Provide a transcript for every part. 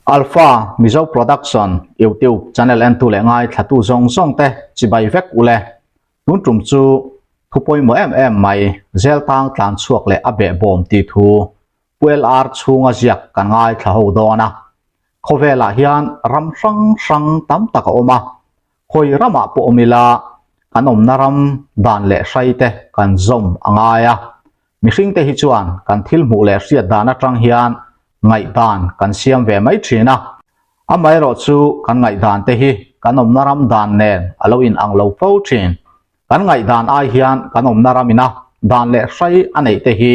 Alpha Mizo Production YouTube channel entu leh ngaithlatu zawng zawng te chibai vek ule. Tun tum chu thu pawimawh em em mai zel tang tlan chhuak leh a behbawm tih thu Pu LR chhunga ziak kan ngaithla ho dawn a. Khawvelah hian ram hrang hrang tam tak a awm a, khawi ramah pawh awm ila kan awmna ram dan leh hrai te kan zawm a ngai a. Mihringte hi chuan kan thil hmuh leh hriat dan atang hian ngaihdan kan siam ve mai thin a. Amaherawhchu kan ngaihdan te hi kan awmna ram dan nen a lo inang lo fo thin. Kan ngaihdan ai hian kan awmna ramina dan leh hrai a neih te hi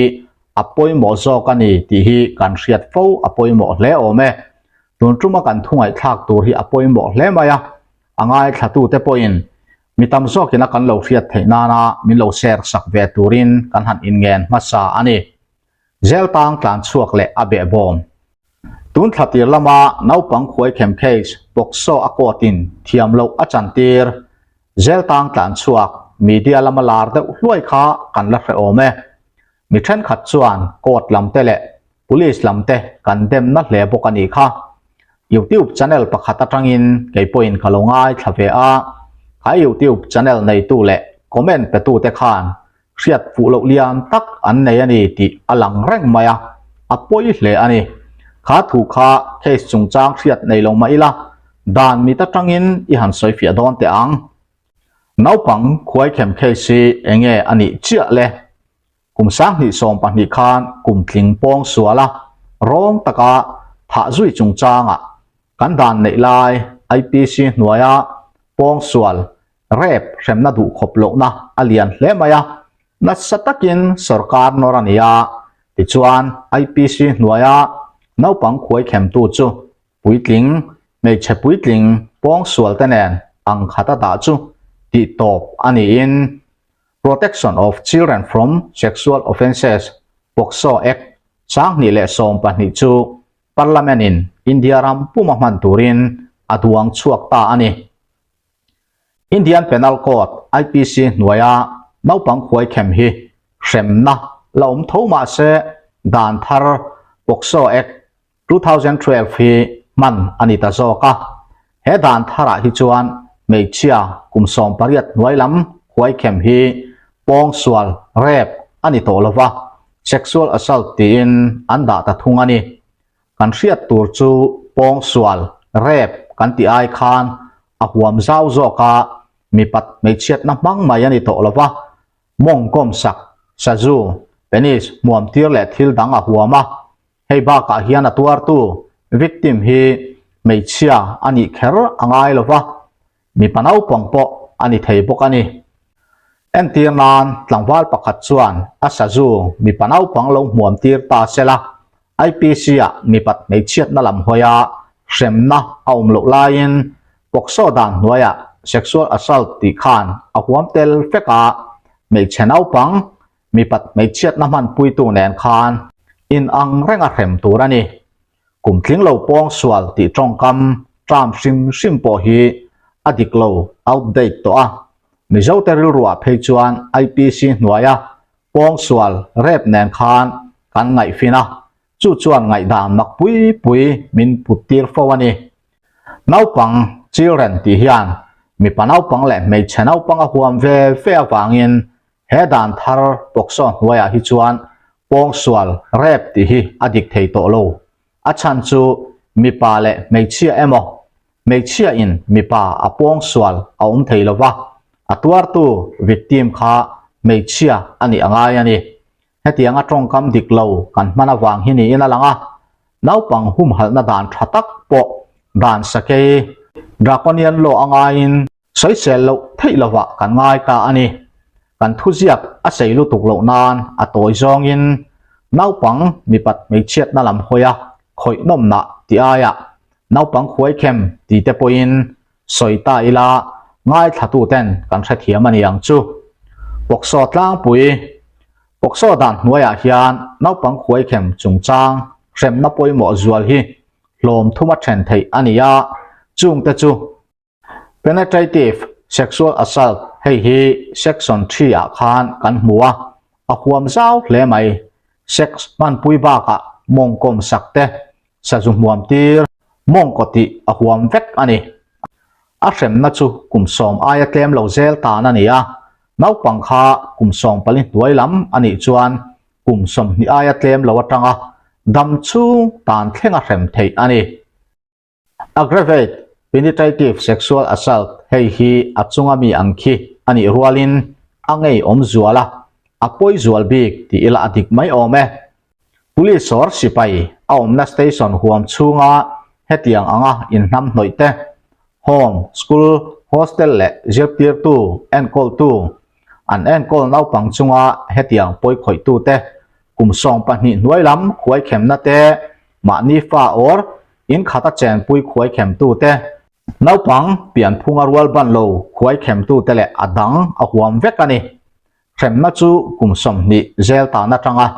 a pawimawh zawk a ni tih hi kan hriat fo a pawimawh hle awm e. Tun tuma kan thu ngaihthlak tur hi a pawimawh hle mai a, a ngaithlatute pawhin mi tam zawkina kan lo hriat theih nana min lo share sak ve turin kan han inngen hmasa a ni. Zel tang tlan chhuak leh a behbawm. Tun thla tir lama naupang khuaikhem case POCSO a court in thiam loh a chantir. Zel tang tlan chhuak media lama lar deuh hluai kha kan la hre awm e. Mi thenkhat chuan court lam te leh police lam te kan demna hle bawk a nih kha. YouTube channel pakhat atangin kei pawhin ka lo ngaithla ve a, kha YouTube channel neitu leh comment petu te khan hriat fuh loh lian tak an nei a ni tih a lang reng mai a, a pawi hle a ni. Kha thu kha case chungchang hriat nei lo mah ila, dan mit atangin i han sawi fiah dawn teh ang. Naupang khuaikhem case hi enge a nih chiah le? Kum 2012 khan kum tling pawng sual a, rawng taka thah zui chungchangah kan dan neih lai IPC hnuaia pawng sual Rape hremna duh khawp lohna a lian hle mai a, nasa takin sorkar nawr a ni a, tichuan IPC hnuaia naupang khuai khemtu chu puitling, hmeichhe puitling pawngsualte nen ang khata dah chu tih tawp a niin Protection of Children from Sexual Offences, POCSO Act, 2012 chu Parliament-in India ram puma hman turin a duang chhuak ta a ni. Indian Penal Code, IPC, hnuaia naupang khuaikhem hi hremna la awm tho mah se dan thar POCSO Act 2012 hi hman a ni ta zawk a. He dan tharah hi chuan hmeichhia kum 18 hnuai lam khuaikhem hi pawngsual, rape, a ni tawh lova, sexual assault tiin an dah ta thung a ni. Kan hriat tur chu pawngsual, rape, kan tih ai khan a huam zau zawk a, mipat hmeichhiatna hmang mai a ni tawh lo va, mawng kawmsak, sazu, penis, hmuam tir leh thil dang a huam a. Hei bakah hian a tuartu, victim, hi hmeichhia a nih kher a ngai lo va, Mipa naupang pawh a ni thei bawk a ni. Entir nan tlangval pakhat chuan a sazu mipa naupang lo hmuam tir ta se la, IPC-ah mipat hmeichhiatna lam hawia hremna a awm loh laiin POCSO dan hnuaiah sexual assault tih khan a huam tel vek a, hmeichhe naupang mipat hmeichhiatna hmanpuitu nen khan inang renga hrem tur a ni. Kum tling lo pawng sual tih tawngkam term hrim hrim pawh hi a dik lo, outdate, tawh a. Mizote rilruah phei chuan IPC hnuaia pawng sual rape nen khan kan ngaihfin a, chu chuan ngaihdan mak pui pui min put tir fo a ni. Naupang, children, tih hian mipa naupang leh hmeichhe naupang a huam ve ve avangin He dan thar POCSO hnuaiah hi chuan pawngsual, rape, tih hi a dik thei tawh lo. A chhan chu mipa leh hmeichhia emaw, hmeichhia in mipa a pawngsual a awm thei lo va, a tuartu, victim, kha hmeichhia a nih a ngai a ni. Hetianga tawngkam dik lo kan hman avang hi niin a lang a, naupang humhalhna dan tha tak pawh dan sakei, Draconian law, a ngaiin, Sawisel loh theih lovah kan ngai ta a ni. Kan thuziak a sei lutuk loh nan a tawi zawngin naupang mipat hmeichhiatna lam hawia khawih nawmnah ti aiah naupang khuaikhem ti te pawhin sawi ta ila ngaithlatuten kan hrethiam a ni ang chu. POCSO tlangpui POCSO dan hnuaiah hian naupang khuaikhem chungchang hremna pawimawh zual hi hlawm thuma then theih a ni a, chungte chu Penetrative sexual assault, hei hi section 3 ah khan kan hmu a, a huam zau hle mai. Sex hmanpui bakah mawngkawm sak te, sazu hmuam tir. Mawngkaw tih a huam vek a ni. A hremna chu kum sawm aia tlem lo zel tan a ni a, naupang kha kum 14 hnuai lam a nih chuan kum 20 aia tlem lo atanga dam chhung tan thleng a hrem theih a ni. Aggravate penetrative sexual assault hei hi a chunga mi ang khi a nih rualin a ngei awm zual a, a pawi zual bik tih ila a dik mai awm e. Police or sipai a awmna station huam chhunga hetiang anga inhnamhnawih te, home, school, hostel leh zirtirtu, enkawltu, an enkawl naupang chunga hetiang pawikhawihtu te kum 12 hnuai lam khuaikhemna te, mahni fa or in khata chenpui khuaikhemtu te, naupang pianphunga rual ban lo khuaikhemtu te leh a dang a huam vek a ni. Hremna chu kum 20 zel tan atanga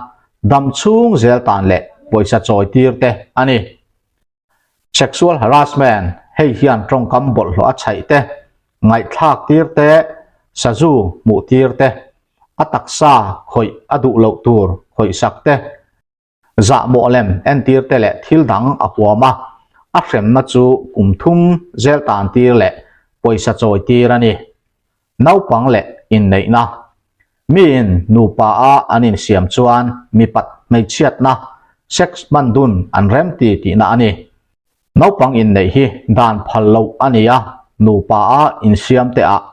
dam chhung zel tan leh pawisa chawi tir te a ni. Sexual harassment, hei hian tawngkam bawlhhlawh a chhaih te, ngaihthlak tir te, sazu hmuh tir te, a taksa khawih a duh loh tur khawih sak te, zahmawh lem entir te leh thil dang a huam a, a hremna chu kum thum zel tan tir leh pawisa chawi tir a ni. Naupang leh inneihna. Miin nupa a an insiam chuan mipat hmeichhiatna, sex hman dun an remti tihna a ni. Naupang inneih hi dan phal loh a ni a, nupa a insiam te ah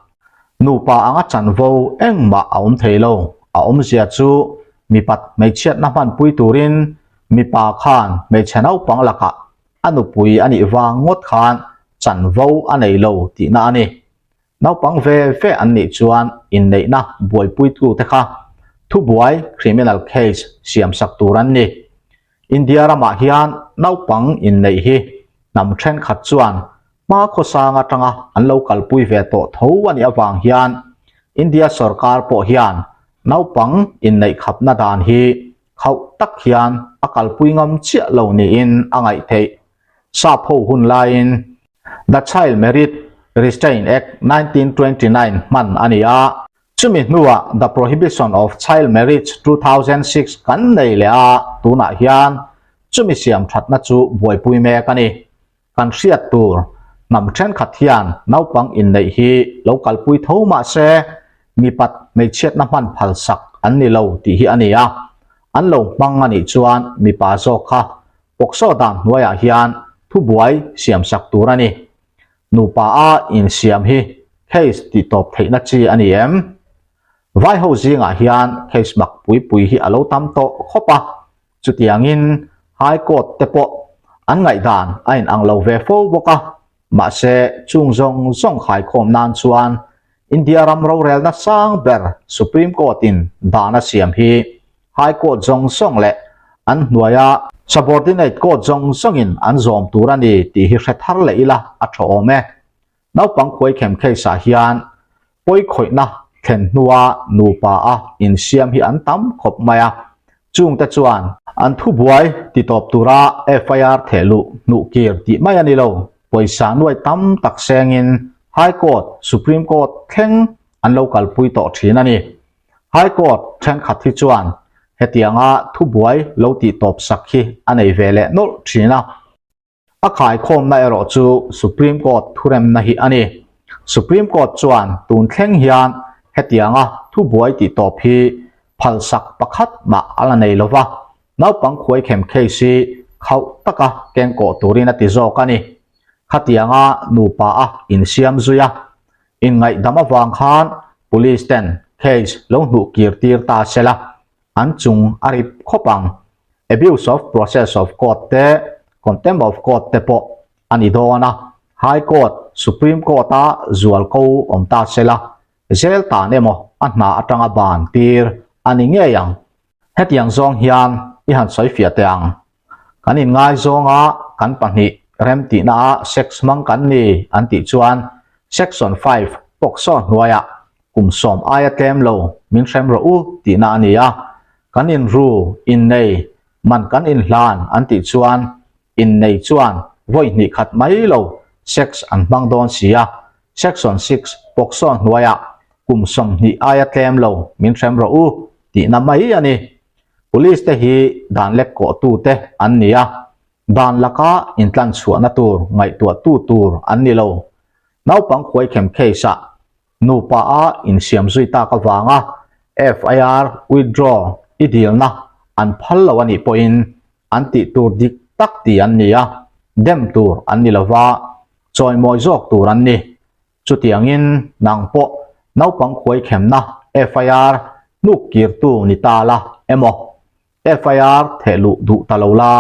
nupa anga chanvo engmah a awm thei lo. A awmzia chu mipat hmeichhiatna hmanpui turin mipa khan hmeichhe naupang lakah a nupui a nih vang ngawt khan chanvo a nei lo tihna a ni. Naupang ve ve an nih chuan inneihna buaipuitute kha thubuai, criminal case, siamsak tur an ni. India ramah hian naupang inneih hi hnam thenkhat chuan hma khawsang atanga an lo kalpui ve tawh tho a nih avang hian India sorkar pawh hian naupang inneih khapna dan hi khauh tak hian a kalpui ngam chiah lo niin a ngaih theih. Sap ho hun laiin The Child Marriage Restraint Act 1929 hman a ni a. Chumi hnuah The Prohibition of Child Marriage 2006 kan nei leh a, tunah hian chumi siam thatna chu buaipui mek a ni. Kan hriat tur hnam thenkhat hian naupang inneih hi lo kalpui tho mah se mipat hmeichhiatna hman phalsak an ni lo tih hi a ni a, an lo hmang a nih chuan mipa zawk kha POCSO dan hnuaiah hian thubuai siamsak tur a ni. Nupa a insiam hi case tih tawp theihna chi a ni em? Vai ho zingah hian case mak pui pui hi a lo tam tawh khawp a, chutiangin High Court te pawh an ngaihdan a inang lo ve fo bawk a, mahse chung zawng zawng khaikhawm nan chuan India ram rorelna sang ber Supreme Court in dan a siam hi High Court zawng zawng leh an hnuaia Subordinate Court zawng zawngin an zawm tur a ni tih hi hre thar leh ila a tha awm e. Naupang khuaikhem case ah hian pawikhawihna thlen hnua nupa a insiam hi an tam khawp mai a, chungte chuan an thubuai titawp tura FIR thehluh hnuhkir tih mai a ni lo, pawisa nuai tam tak sengin High Court, Supreme Court thleng an lo kalpui tawh thin a ni. High Court thenkhat hi chuan hetianga thubuai lo tih tawp sak hi a nei ve leh nawlh thin a. A khaikhawmna erawh chu Supreme Court thuremna hi a ni. Supreme Court chuan tun thleng hian hetianga thubuai tih tawp hi phalsak pakhat mah a la nei lova, naupang khuaikhem case hi khauh taka kengkawh turin a ti zawk a ni. Khatianga nupa a insiam zui a, Inngaihdam avang khan Police ten case lo hnuh kir tir ta se la, an chung a rip khawp ang. Abuse of process of court te, contempt of court te pawh a ni dawn a, High Court, Supreme Court a zual ko awm ta se la, zel tan emaw a hna atanga ban tir a ni ngei ang. Hetiang zawng hian i han sawi fiah teh ang. Kan inngaizawng a, kan pahnih remtihna ah sex hmang kan ni an tih chuan Section 5 POCSO hnuaiah kum sawm aia tlem lo min hrem rawh u tihna a ni a. Kan inru, innei, man kan inhlan an tih chuan innei chuan vawi hnih khat mai lo sex an hmang dawn si a. Section 6 POCSO hnuaiah kum 20 aia tlem lo min hrem rawh u tihna mai a ni. Police te hi dan lek kawh tu te an ni a. Dan laka intlanchhuahna tur ngaihtuahtu tur an ni lo. Naupang khuaikhem case-ah nupa a insiam zui tak avanga FIR withdraw i dilna an phal lo a nih pawhin an tih tur dik tak ti an ni a, dem tur an ni lova, chawimawi zawk tur an ni. Chutiangin nang pawh naupang khuaikhemna FIR hnuk kirtu ni ta la emaw FIR theh luh duh ta lo la,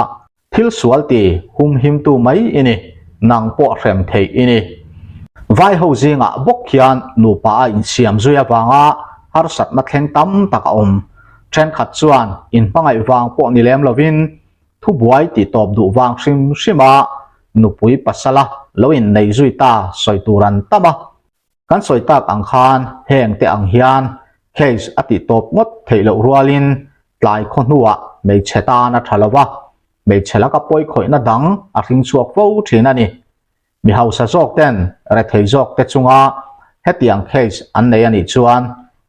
thil sual ti humhimtu mai i ni, nang pawh hrem theih i ni. Vai ho zingah bawk hian nupa a insiam zui avanga harsatna thleng tam tak a awm. Thenkhat chuan inhmangaih vang pawh ni lem lovin thubuai tih tawp duh vang hrim hrima nupui pasala lo innei zui ta sawi tur an tam a. Kan sawi tak ang khan heng te ang hian case a tih tawp ngawt theih loh rualin tlai khaw hnuah hmeichhe tan a tha lo va, hmeichhe laka pawi khawihna dang a hring chhuak fo thin a ni. Mi hausa zawk ten rethei zawk te chunga hetiang case an nei a nih chuan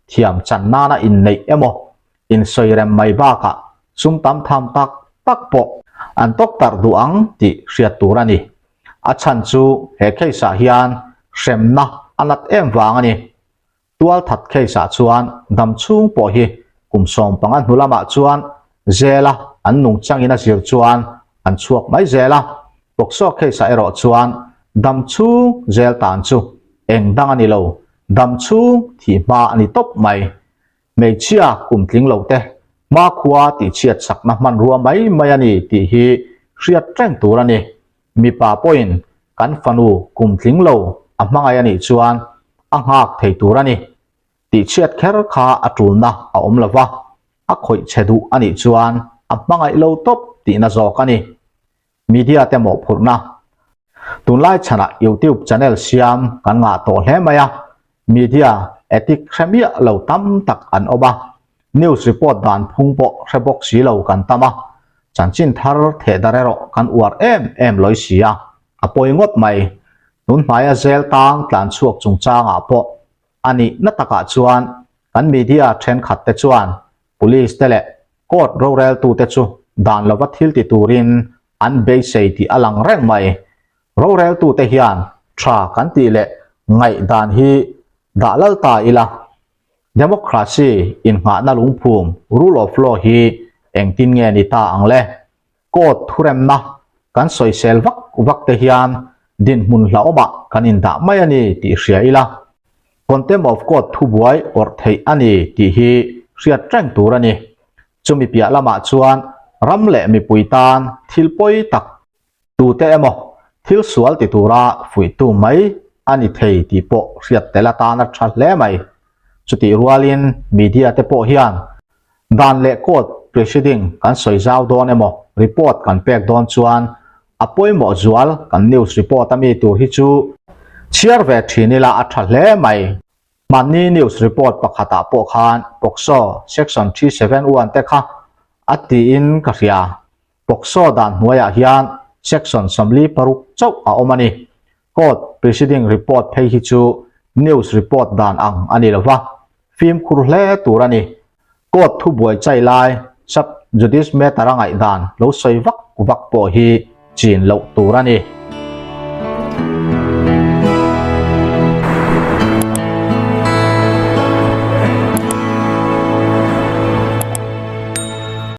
thiam chan nana inneih emaw insawi rem mai bakah sum tam tham tak tak pawh an tawk tarh duh ang tih hriat tur a ni. A chhan chu he case ah hian hremna a nat em vang a ni. Tualthat case ah chuan dam chhung pawh hi kum 15 hnu lamah chuan zela an nungchangin a zir chuan an chhuak mai zel a. POCSO case ah erawh chuan dam chhung zel tan chu eng dang a ni lo, dam chhung thih hma a ni tawp mai. Hmeichhia kum tling lo te hmakhua tihchhiat chakna hmanrua mai mai a ni tih hi hriat reng tur a ni. Mipa pawhin kan fanu kum tling lo a hmangaih a nih chuan a nghak thei tur a ni. Tihchhiat kher kha a tulna a awm lo va, a khawih che duh a nih chuan a hmangaih lo tawp tihna zawk a ni. Media te mawhphurhna. Tunlai chhanah YouTube channel siam kan ngah tawh hle mai a, media ethic hre miah lo tam tak an awm a, news report dan phung pawh hre bawk si lo kan tam a, chanchin thar theh dar erawh kan uar em em lawi si a, a pawi ngawt mai. Tun hmaia zel tang tlan chhuak chungchangah pawh a nihna takah chuan kan media thenkhat te chuan Police te leh court roreltute chu dan lova thil ti turin an beisei tih a lang reng mai. Roreltute hian tha kan tih leh ngaihdan hi dah lal ta ila. Democracy innghahna lungphum, rule of law, hi engtin nge ni ta ang le? Court thuremna kan sawisel vak vak te hian dinhmun hlauhawmah kan indah mai a ni tih hria ila, Contempt of Court thubuai awrh theih a ni tih hi hriat reng tur a ni. Chumi piah lamah chuan ram leh mipui tan thil pawi tak tute emaw thil sual ti tura fuihtu mai a ni thei tih pawh hriat tel atan a tha hle mai. Chutih rualin media te pawh hian Dan leh court proceeding kan sawi zau dawn emaw report kan pek dawn chuan a pawimawh zual kan news report a mi tur hi chu chhiar ve thin ila a tha hle mai. Hmanni news report pakhatah pawh khan POCSO section 371 te kha a tiin ka hria. POCSO dan hnuaiah hian section 46 chauh a awm a ni. Court proceeding report phei hi chu news report dan ang a ni lova, fimkhur hle tur a ni. Court thubuai chai lai sub judice matter a ngaihdan lo sawi vak vak pawh hi chin loh tur a ni.